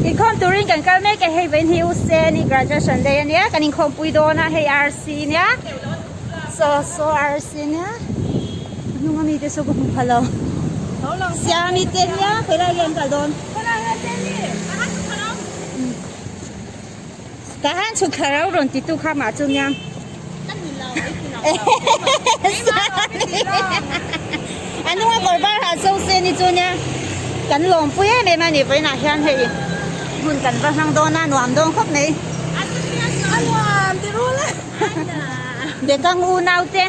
Inkhawm turin kan kal mek e, hei vawiin hi U Seni graduation day ania, kan inkhawmpui dawn a, hei RC nia, saw saw RC nia, a hnung ami te saw ka hmu pha lo, Siami te nia, khawilai nge an kal dawn? Tah hian chhuk thla rau rawn ti tu kha mah chu nia. A hnunga kawr var ha so se ni chu nia. Kan lawmpui em em a ni vawiinah hian hei hun kan va hmang dawn a nuam dawn khawp mai. Bekang unau te.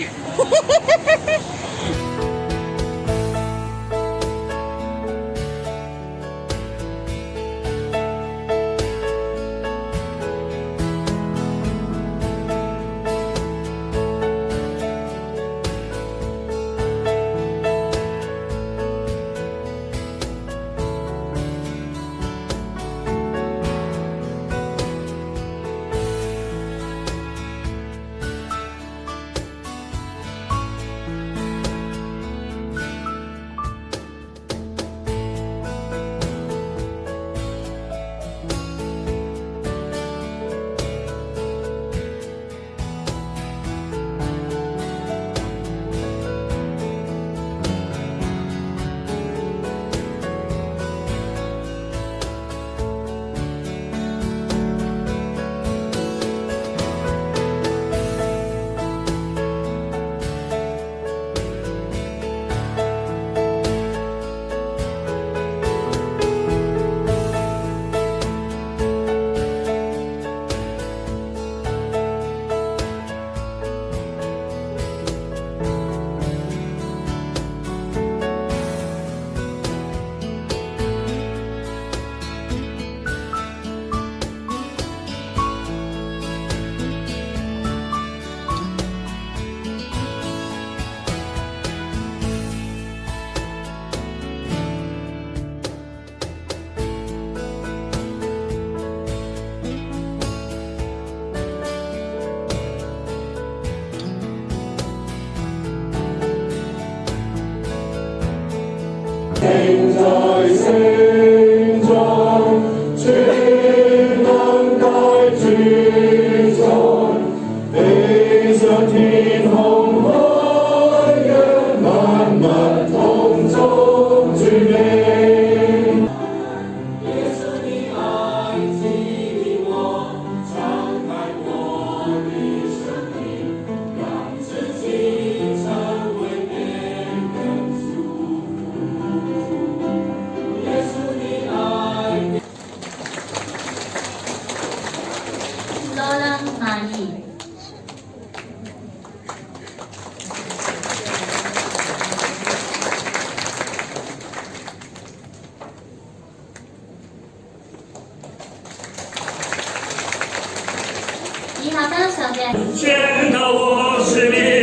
你好，张小姐。见到我是你。